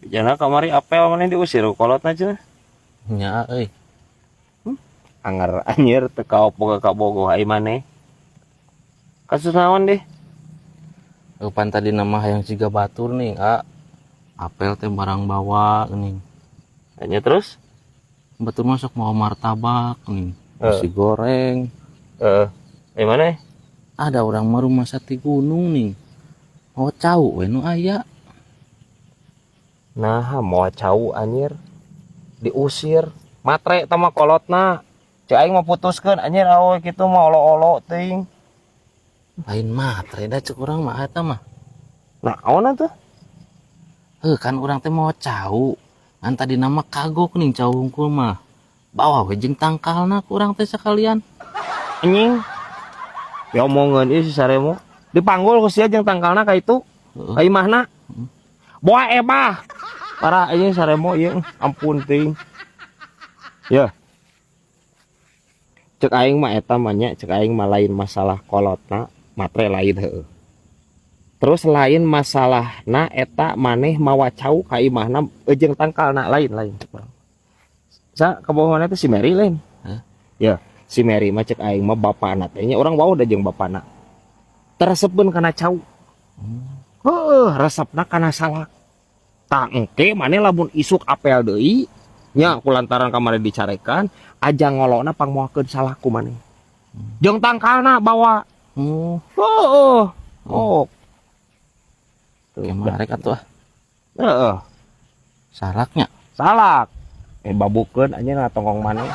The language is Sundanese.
Jana kamari apel maneh diusir kolotna cenah. Nya euy. Anger anjir teu kaopo kabogoh ai maneh. Kasus naon deh? Pan tadi nama hayang siga batur nih, ah. Apel teh barang bawa nih. Hanya terus? Batur masuk mau martabak nih. Nasi goreng. Heeh. Ai maneh? Ada orang mah rumah sati gunung nih. Mau cau we nu aya. Nah, mau cau anjir. Diusir. Matre tama kolotna. Cek aing mah putuskeun anjir awe kitu mah olo-olo teuing. Lain matre da cek urang mah eta mah. Naon atuh? Heuh, kan urang teh mau cau. Kan tadi nama kagok nih cau hungkul mah. Bawa we jeung tangkalna ku urang teh sekalian. Anjing. Ya omongeun ieu si Saremo. Dipanggul ku sia jeung tangkalna ka itu. Heeh. Ka imahna. Boa ebah. Parah anjing Saremo ieu, ampun teuing. Ya. Cek aing mah eta mah nya, cek aing mah lain masalah kolotna, matre lain heueuh. Terus lain masalahna eta maneh mawa cau ka imahna jeung tangkalna, lain lain cek urang. Sa kabogohna teh si Mary lain. Hah? Ya, si Mary mah cek aing mah bapana teh nya, urang wau da jeung bapana. Teresepeun kana cau. Heueuh, resepna kana salak. Tah engke maneh lamun isuk apel deui nya kulantaran kamari dicarekan aja ngolokna pangmoakeun salak ku maneh. Jeung tangkalna bawa. Oh, Heeh. Oh. Tuh, marek atuh ah. Heeh. Salaknya. Salak. Eh, babukeun anjing tongkong maneh.